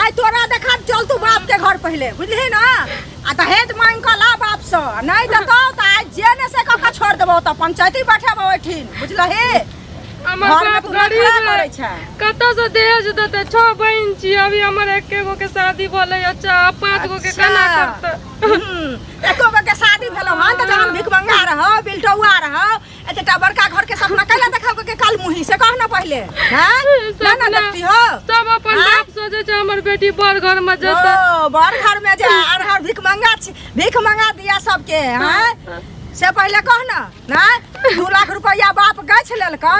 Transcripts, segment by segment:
आइ तोरा देखा चल तू बाप के घर पहिले बुझलिही ना आ दहेज मांग कऽ ला बाप से नहीं देतौ तऽ आइ जे ने से कऽ के छोड़ देबौ तऽ पंचायती बैठेबौ ओहिठिन बुझलही हमर घर में बाप तू गरीब नखरा है करै छै कतऽ से दहेज देतै छओ बहिन छी अभी हमर एके गो के शादी भेलै अच्छा पाँच गो के केना करतै एको गो के शादी भेलौ हन तऽ जहन भिखमंगा रहौ बिलटौआ रहौ एतेटा बड़का घर के सपना कैला देखल के काल मुही से कह ना पहिले हैं ना ना सपना। देखती हो सब अपन आँय? बाप सोचे छै हमर बेटी बड़ घर में जेतै ओ बड़ घर में जा अरहर भीख मंगा छी भीख मंगा दिया सबके हैं से पहिले कह ना ना 2 लाख रुपया बाप गछ लेलकौ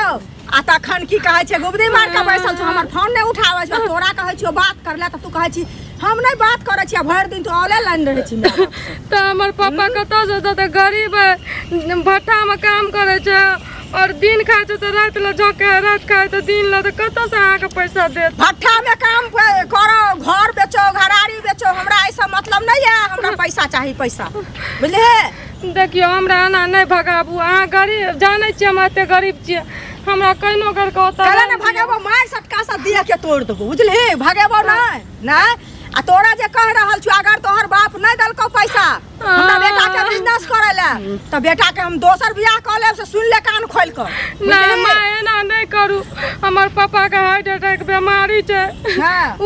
आ तखन की कहै छै गुबदी मार के बैसल छौ हमर फोन नहि उठाबै छौ तोरा कहै छियौ बात कर ले तऽ तू कहै छी हम नहि बात करै छी आ भरि दिन तू औले लाइन रहै छी माय बाप से। तऽ हमर पापा कतऽसँ देतै गरीब है भट्ठामे काम करै छै और दिन खाइ छै तऽ राति लए झोंकै है राति खाइ तऽ दिन लए तऽ कतऽसँ अहाँके पैसा देत भट्ठा में काम करो घर बेचो घरारी बेचो हमरा ऐसा मतलब नहीं है हमरा पैसा चाही पैसा बुझलिए देखियौ हमरा एना नहि भगाबू अहाँ गरीब जानै छियै हम एते गरीब छियै हमरा केहनो करिके ओतऽ कहले ने रहऽ दिअ। भगेबो मार सटका से दिया के तोड़ देबो बुझलिही भगेबो नहीं नहीं आ तोरा जे कह रहल छु अगर तोहर बाप नहीं देलकौ पैसा हमरा बेटा के बिजनेस करे ले तो बेटा के हम दोसर बियाह कऽ लेब से सुन ले कान खोल कऽ नहि माँ एना नहि करू हमर पापा के हार्ट अटैक बेमारी छै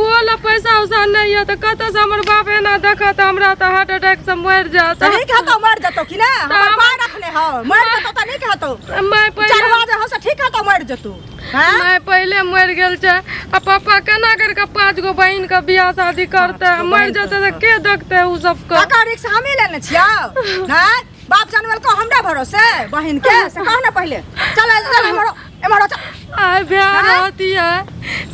ओहो लए पैसा उसा नहि यऽ तऽ कतऽसँ हमर बाप एना देखत हमरा तऽ हार्ट अटैक से मरि जायत तऽ नीक हेतौ मरि जेतौ कि नहि हमर पाय रखने हौ मरि जेतौ तऽ नीक हेतौ माय पहिले चढ़वा जे हौ से ठीक हेतौ मरि जेतौ हाँ? माय पहिले मरि गेल छै आ पापा केना करि कऽ पाँच गो बहिन के बियाह शादी करतै गो मरि बहिन जेतै तऽ के देखतै ओ सबके ककर रिक्स हमही लेने छियौ नहि बाप जनमलको हमरा भरोसे बहिन के से कह ना पहिले चल चल एम्हरो एम्हरो चल आइ भाय आँय? रहतियै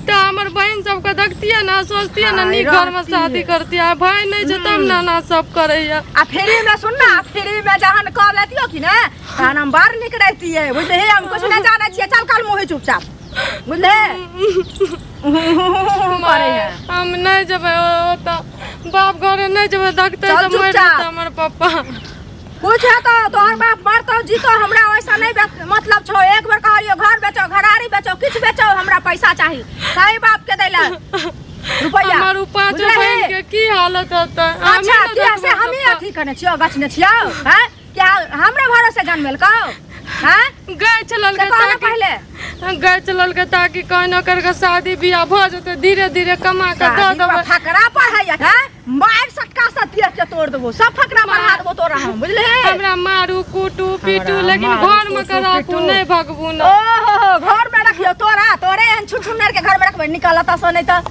तऽ हमर बहिन सबके देखतियै ने सोचतियै ने आइ नीक घरमे रहतियै। शादी करतियै आ भाय नहि छै तब ने एना सब करैया आ फ्री में सुन ना फ्री में जहन कह लेतियो कि ने तहन हम बड़ नीक रहतियै बुझलिही हम कुछ नहि जानै छियै चल कल मुँह चुपचाप बुझले करे है हम नहि जेबै ओतऽ बाप घरे नहि जेबै देखतै चल तऽ मरि चुपचाप। जेतै हमर पप्पा कुछ हेतौ तोहर बाप मरतौ जीतौ हमरा वैसा नहीं मतलब छौ एक बेर कहलियो घर बेचो घरारी बेचो किछु बेचो हमरा पैसा चाही सही बाप के दैला रुपैया हमर उ पाँचो बुझलही? बहिन के की हालत होतै अच्छा किया से हमही अथी करने छियौ गछने छियौ हैं क्या हमरे भरोसे जनमेलकौ हैं गाय चलल से के कह ना ताकि पहिले गाय चलल के ताकि कहनो करके शादी बियाह भऽ जेतै धीरे धीरे कमा के दऽ शादी देबै पर फकरा पढ़ाइया हैं मार सटका से तीर के तोड़ देबो सब फकरा बढ़ा देबो तोरा हम बुझले हमरा मारू कूटू पीटू हमरा लेकिन मारू, घर में कूटू, के राखू पीटू। नहीं भगबू ना ओहो घर में रखियो तोरा तोरे एहन छुछुनर के घर में रखबे निकल त से नहीं त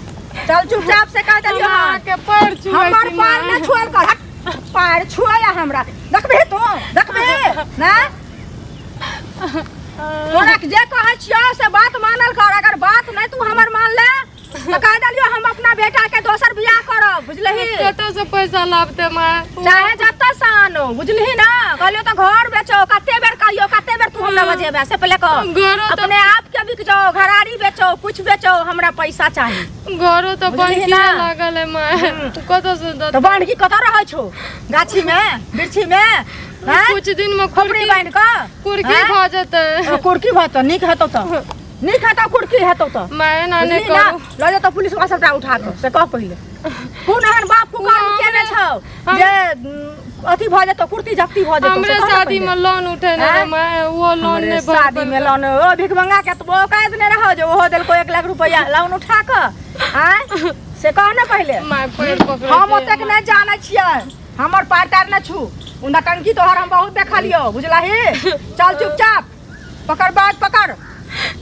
चल चुपचाप से कह देलियो हम हन अहाँके पैर छुए हमर छी पार माँ। न छुअल कर हट पार छुअया हमरा देखबे तू देखबे ना तोरा के जे कहै छियौ से बात मानल कर अगर बात नहीं तू हमर मान ले तऽ कह देलियो हम अपना बेटा के दोसर बियाह करब बुझलही कतऽ से पैसा लाबते माय चाहे जतऽ से आनो बुझलही ना कहलियो तऽ घर बेचो कते बेर कहियो कते बेर तू हमरा बजेबे से पहिले कह घरो तऽ अपने आप के बिक जाओ घरारी बेचो कुछ बेचो हमरा पैसा चाही घरो तऽ बुझलिही बंकिए ना? लागल है माय कतऽ से तऽ देतै बान्हकी कतऽ रहै छौ गाछी में वृक्षी में हैं? कुछ दिन में खोपड़ी कुर्की बान्हि कऽ कुर्की हैं? भऽ जेतै ओ, कुर्की भऽ जेतौ नीक हेतौ तऽ नीक हेतौ कुर्की हेतौ तऽ माय एना नहि बुझलिही ना करू लऽ जेतौ पुलिस वाला सबटा उठा कऽ से कह पहिले कोन एहन बाप कुकर्म ओ, केने छौ हम- जे अथी भऽ जेतौ कुर्ती जप्ती भऽ जेतौ से हमरे कह ने शादी पहिले। में लोन उठेने हैं? रहे माय ओहो लोन हमरे नहि भरि शादी में पेलकै। लोन ओ भिखमंगा के तऽ ओ कह देने रहो जे ओहो देलको 1 लाख रुपया लोन उठा कऽ आँय से कह ने पहिले माय पैर पकड़ै हम छियै, ओतेक नहि जानै छियै हमर पार तार नहि छू उना टंकी तोहर हम बहुत देखलियौ बुझलही चल चुपचाप पकड़ बैग पकड़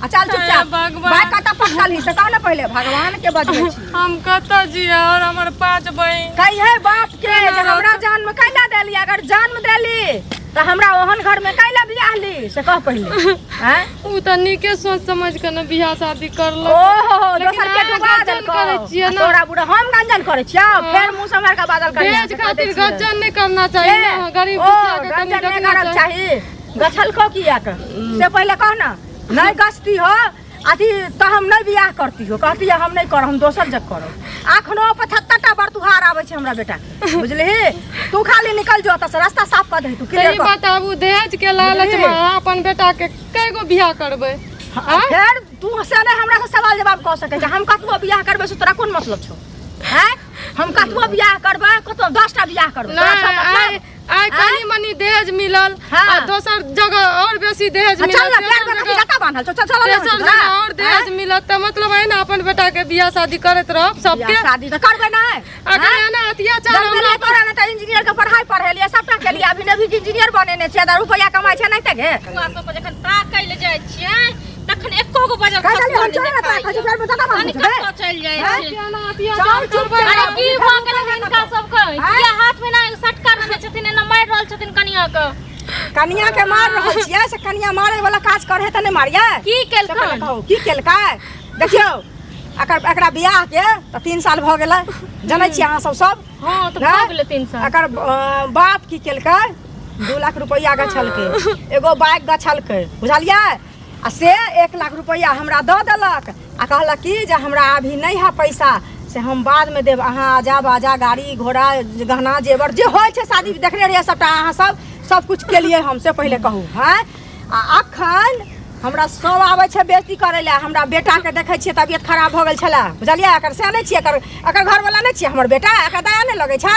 आ चल चुपचाप भगवान। बैग कतऽ पकड़लही से कह ने पहिले भगवान के बजबै छी हम कतऽ जियै और हमर पाँच बहिन कहिए बाप के जे हमरा जन्म कैला देली अगर जन्म देली तऽ हमरा ओहन घर में कैला बियाह ली से कह पहिले आँय उ तऽ नीके सोच समझ के ने बियाह शादी करलक ओहो लेकिन दोसर के अहाँ डुबा गज्जन देलकौ करै छियै आ ने। तोरा बुढ़ा हम गंजन करै छियौ फेर मुँह सम्हार के बादल करिहे दहेज से कह दै खातिर छियै। गज्जन नहि करना चाही ए, ने गरीब ओ दुखिया के कनी गंजन नहि देखना करक चाही चाही गछलको किया के से पहिले कह ना नहीं गछती हो अथी तऽ हम नहीं बियाह करती हो कहती है हम नहीं करब हम दोसर जग करब अखनो 75 टा बरतुहार आबै छै हमरा बेटा के बुझलिही तू खाली निकल जो ओतऽ से रास्ता साफ कऽ दही तू तऽ क्लियर ई कर बताबू दहेज के लालच बुझलिही? में अहाँ अपन बेटा के कै गो बियाह करबै हाँ, फेर तू से नहि हमरा से सवाल जवाब कऽ सकै छै हम कतबो बियाह करबै से तोरा कोन मतलब छौ हैं हम कतबो बियाह करबै कतबो 10टा बियाह करबै तोरा नहि छौ मतलब आइ आइ कनी मनी दहेज मिलल हाँ। आ दोसर जगह और बेसी दहेज आ मिलल चल ना तेसर पैर में कथी जगह जता बान्हल छौ चल चल ना तेसर जगह और दहेज मिलत तऽ मतलब एहिना अपन बेटा के बियाह शादी करैत रहब सबके बियाह शादी तऽ करबै नहि अगर एना अत्याचार जब हमरा भेलै तोरा ने तऽ इंजीनियर के पढ़ाई पढ़ेलियै सबटा केलियै अभी ने भी इंजीनियर बनेने छियै तऽ रुपैआ कमाइ छै नहि तऽ गे बौआ सबके जखन ताकै लए जाइ छियै तखन एको गो बजर कहै खसुआ हम नहि चल ना देखाइए। ताकै छै पैर में जता बान्हल कनि छौ कतऽ चलि जाइ हैं? छै एना चल, अत्याचार चुप करबै अरे चल। की भऽ गेलै हिनका सबके किया हाथ में ना सटका रखने छथिन एना मारि रहल छथिन कनिया के कनिया के मार रहल छियै से कनिया मारे वाला काज करे तऽ नहि मारियै की से पहिले केलखन कहू की केलकै देखियौ एकर एकरा बियाह के तऽ 3 साल भऽ गेलै जनै छियै अहाँ सब सब हँ तऽ नहि? भऽ गेलै 3 साल एकर बाप की केलकै 2 लाख रुपैआ गछलकै एगो बाइक गछलकै बुझलियै आ से 1 लाख रुपैआ हमरा दऽ देलक आ कहलक कि जे हमरा अभी नहि है पैसा से हम बादमे देब अहाँ आजा बाजा गाड़ी घोड़ा गहना जेवर जे होइ छै शादी देखने रहियै सबटा अहाँ सब सब कुछ केलियै हम से पहिले कहू हँ आ अखन हमरा सब आबै छै बेइज्जती करै लए हमरा बेटाके देखै छियै तबियत खराब भऽ गेल छलै बुझलियै एकर से नहि छियै एकर एकर घरवला नहि छियै हमर बेटा एकर दया नहि लगै छै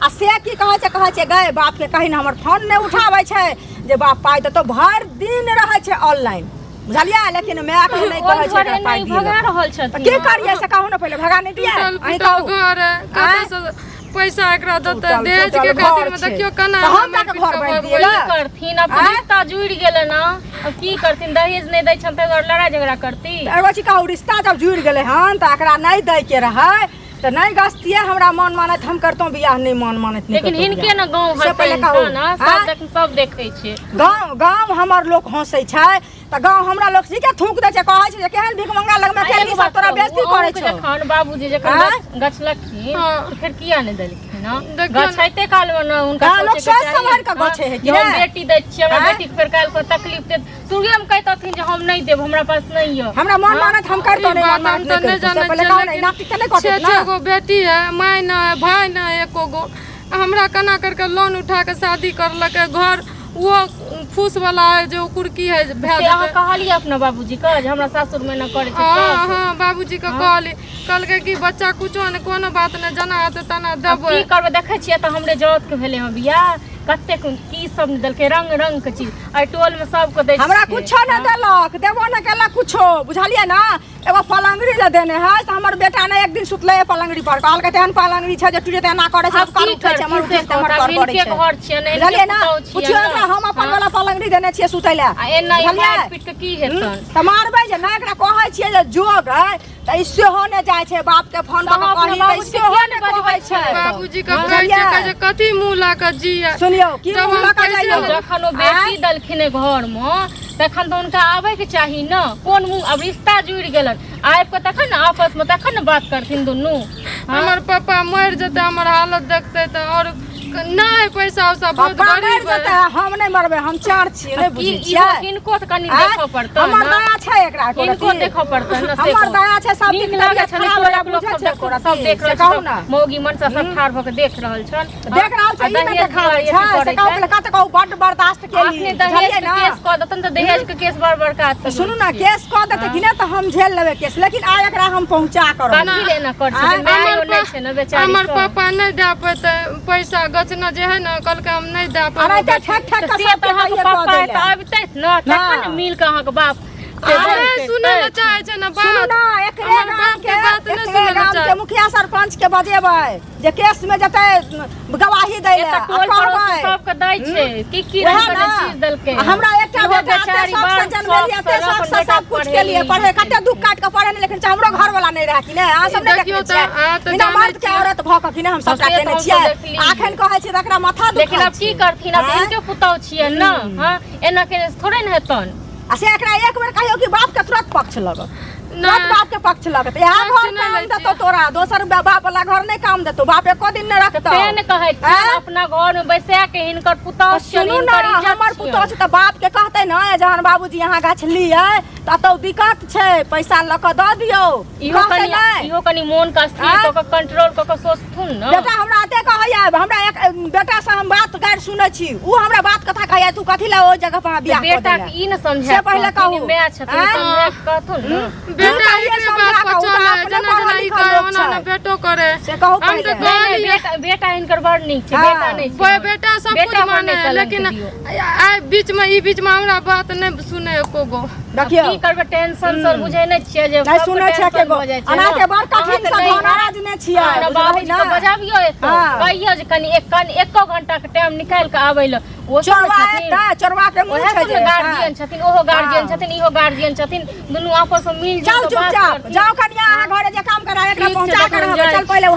आ से की कहै छै कहै छै गए बापके कहीं हमर फोन नहि उठाबै छै जे बाप पाइ देतौ भरि दिन रहै छै ऑनलाइन बुझलियै लेकिन मायके नहि ओहि कहै छै दुआरे एकरा पाइ नहि दिअ भगा रहल तऽ छथिन की करियै से कहू ने पहिले भगा नहि दियै टूटल अहीं फूटल कहू घर है कतऽसँ पैसा एकरा देतै टूटल दहेज के फूटल खातिर घर में छै। देखियौ केना तऽ हम हमरा जाके मारि घर पीट बान्हि कऽ दियै की करथिन आब तऽ आँय? रिश्ता जुड़ि गेलै ने आब की करथिन दहेज नहि दै छनि तऽ लड़ाइ झगड़ा करती तऽ एगो चीज कहू रिश्ता जब जुड़ि गेलै हन तऽ एकरा नहि दैके रहै तऽ नहि गछतियै हमरा मन मानैत हम करितहुँ बियाह नहि मन मानैत नहि लेकिन करितहुँ हिनके बियाह। ने गाँव से पहिले हँसै कहू ने सब आँय? देख सब देखै छै गाँव गाँव हमर लोक हँसै छै तऽ गाँव हमरा लोक सीके थूक दै छै कहै छै जे केहन भिख मंगा लगमे आ केली एगो सब बात तोरा कहू, बेइज्जती करै अहूँके छौ जखन बाबूजी जखन आँय? गछलखिन हाँ। तऽ फेर किया नहि देलखिन हँ? देखियौ ने। गछैते कालमे ने हुनका हाँ, लोक सोचैके सोचि चाही, सम्हारि कऽ हाँ, गछै है कि जे हम नहि? बेटी दै छियै हमरा आँय? बेटीके फेर काल्हि को तकलीफ देत शुरुएमे कहितथिन जे हम नहि देब हमरा पास नहि यऽ हमरा मन मानत हम करितहुँ ई नहि मन बात हम मानत तऽ नहि नहि करितहुँ से जानै पहिले छियै कहू ने लेकिन नाटक तऽ नहि कटत छः ने छः गो बेटी है माय नहि है भाय नहि है एको गो हमरा केना करके लोन उठा के शादी करलकै घर वो फूस वाला है जो कुर्की है भए से अहाँ जेतै कहलियै अपना बाबूजी के जे हमरा सासुर मे एना करै छै हाँ सास। हाँ बाबूजी के कहली कहलकै कि बच्चा कुछो नहि कोनो बात नहि जेना हेतै तेना आब देबै की करबै देखै छियै तऽ हमरे जौत के भेलै हँ बियाह कतेक की सब ने देलकै रंग रंग के चीज एहि टोल मे सबके दै हमरा छियै। कुछो नहि देलक देबो नहि केलक कुछो बुझलियै ने एगो पलंगड़ी जे देने है से हमर बेटा ने एक दिन सुतले है पलंगड़ी पर कहलकै तेहन पलंगड़ी छै जे टूटे एना करे छै आब कर की उठै छै हमर करथिन उठै से छै हमर कहू, कर आब पड़ै हिनके छै घर छियनि हिनके बुझलियै ने पुतहु छियनि पुछियौ ने। एकरा हम अपन हाँ। वाला पलंगड़ी देने छियै सुतै लए आ एना ई बुझलियै मारि पीट के की हेतनि तऽ मारबै जे नहि एकरा कहै छियै जे जोग है तऽ ई सेहो नहि जाइ छै बाप के फोन कऽ तऽ कऽ अहाँ कही अपना तऽ ई बाबूजी सेहो किया नहि नहि कहै बजबै छै छियै? बाबूजी के कहै छै बुझलियै? कहै छै कथी मुँह लऽ कऽ जियै सुनियौ की जब मुँह हम लऽ कऽ पैसे जाइयौ जखन ओ बेटी देलखिन घरमे तखन तऽ हुनका आबैके चाही ने कोन मुँह आब रिश्ता जुड़ि गेलनि आबि कऽ तखन ने आपसमे तखन ने बात करथिन दुनू हाँ? हमर पापा मरि जेतै हमर हालत देखतै तऽ आओर नहि पैसा उसा बहुत पप्पा मरि गरीब है जेतै हम नहि मरबै हम चार छियै नहि की बुझै इहो छियै हिनको तऽ कनि आँय? देखऽ पड़तनि हमर ने दया छै एकरा एको हिनको रत्ती। देखऽ पड़तनि ने से हमर कहू। दया छै सब नीक दिन लागै तबियत छनि खराब टोलक भेला लोक बुझै सब छै देखो एको सब रत्ती। देख से रहल कहू छै ने सब मौगी मनसा सब ठाढ़ भऽ कऽ देख रहल छनि देख रहल छै आ ई नहि दहेज देखाबै दुआरे छै अथी से करै कहू छै। पहिले कते कहू बड्ड बर्दाश्त केली अखने दहेज बुझलियै के ने केस कऽ देतन तऽ दहेज के केस बड़ बड़का अथी तऽ सुनू होइ ने छै। केस कऽ देतै कि नहि तऽ हम झेल लेबै केस लेकिन आइ एकरा हम पहुँचा कर कथी ले एना करै छथिन मायो नहि छै ने बेचारी हमर के। पापा नहि दए पेतै पैसा गछना जे है ने कहलकै हम नहि दए अरे पेबै तऽ ठेक ठेक तऽ कऽ से तऽ सबके अहाँके कहिये कऽ पप्पा दै एतऽ लए अबितैथ ने तखन ने मिल कऽ अहाँके बाप से नहि बोलतै। सुनै लए चाहै छै ने सुनू बात ने एकरे हमर गाम बाप के के बात नहि एकरे सुनै लए गाम के चाहै मुखिया सरपंच के बजेबै जे केस में जतै गवाही दै लए एतऽ आ टोल पड़ोस कहबै सबके दै छै की की वएह रंग के ने। चीज देलकै आ हमरा एकटा इहो बेटा एते बेचारी शौक से बड़ जनमेलियै एते शौक शौक से से अपन सब कुछ के लिए बेटा पढ़े कते दुख काटि कऽ पढ़े लेकिन हमरो घर वाला नहि रहै कि नहि अहाँ सब नहि देखियौ देखने तऽ, अहाँ छियै तऽ बिना जानै मर्द के छियै। औरत भऽ कऽ कि नहि हम सबटा से तऽ केने हमसब छियै देखलियै। आखन कहै छियै तकरा माथा दुखाइ लेकिन आब की छै। करथिन आब आँय? हिनके पुतहु छियनि ने हँ एना केने से थोड़े ने हेतनि आ से एकरा एक बेर कहियौ कि बाप के तुरंत पक्ष लगत तुरंत नहि बाप के पक्ष लगत इएह पक्ष घर नहि काम लै देतौ तोरा दोसर बाप वाला घर नहि काम देतौ बाप एको दिन नहि रखतौ तें ने कहै छियनि आँय? अपना घर मे बैसा के हिनकर पुतहु तऽ छियनि सुनू ने हिनकर इज्जत हमर छियनि। पुतोह छै तऽ बाप के कहतै ने जहन बाबूजी अहाँ गाछ लियै तऽ एतौ दिक्कत छै पैसा लऽ कऽ दऽ दियौ इहो कहतै कनि नहि इहो कनि मोन के स्थिर आँय? कऽ कऽ कंट्रोल कऽ कऽ सोचथुन ने बेटा हमरा एते कहैया हमरा एक बेटा से हम बात गारि सुनै छी उ हमरा बात कथा कहैया तू कथी लए ओहि जगह पर अहाँ तऽ बियाह कऽ बेटा देले के ई ने समझा से पहिले कहू। माय छथिन आँय? समझा के कहथुन ने की बेटा कहियै एकरे समझा बात कऽ, पर ओ तऽ चले अपने जेना पढ़ल जेना ई लिखल करे लोक ओना ओना छै। बेटो करे। से कहू हम तऽ पहिले। नहि नहि कहलियै बेटा बेटा हिनकर बड़ नीक छै हाँ। बेटा नहि छै बेटा सब बेटा कुछ पर माने नहि कलंक लेकिन दियौ। आइ बीच में ई बीच में हमरा बात नहि सुने एको गो। देखियौ की करबै टेंशन सर बुझै नहि छियै जे नहि सबके सुनै छै टेंशन एके गो भऽ जाइ छै अनाके ने। बड़ कठिन अहाँके से नहि घनाराज ने छियै अपना बुझलही बाबूजी ने के बजाबियौ एतऽ हाँ। कहियौ जे कनि एक कनि एको घंटा के टाइम निकालि कऽ आबै लए ओ सब ने चोरवा छथिन एतै चोरवा के मुँह ओएह छै सब जे ने गार्जियन छथिन ओहो गार्जियन हाँ। छथिन इहो गार्जियन छथिन दुनू आपस में मिल चल जुल कऽ बात चुपचाप करथिन जाओ कनिया अहाँ घरे जे काम करा एकरा ठीक छै, पहुँचा के तखन रहबै जाइ चल पहिले।